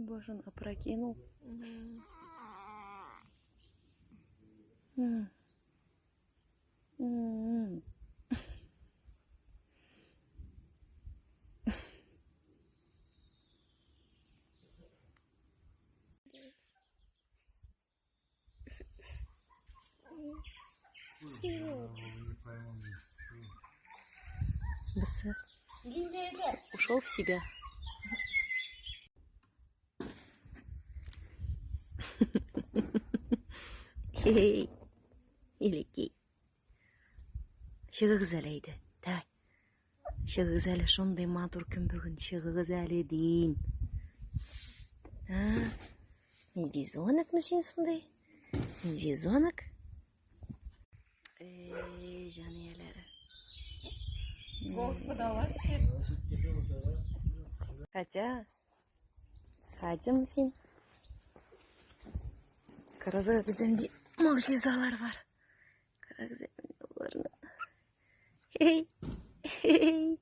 Башын опрокинул. Бысы. Ушел в себя. Хей. Илекей. Чыгыгыз әле әйдә. Давай. Чыгыгыз әле, шундый матур көн бүген. Чыгыгыз әле дим. А? Медвежонокмы син шундый? Медвежонок? Эй, җан ияләре. Голос подала теперь. Хотя, Катямы син? Караза бездән бит могҗизалар бар. Карагыз боларны. Хей! Хей!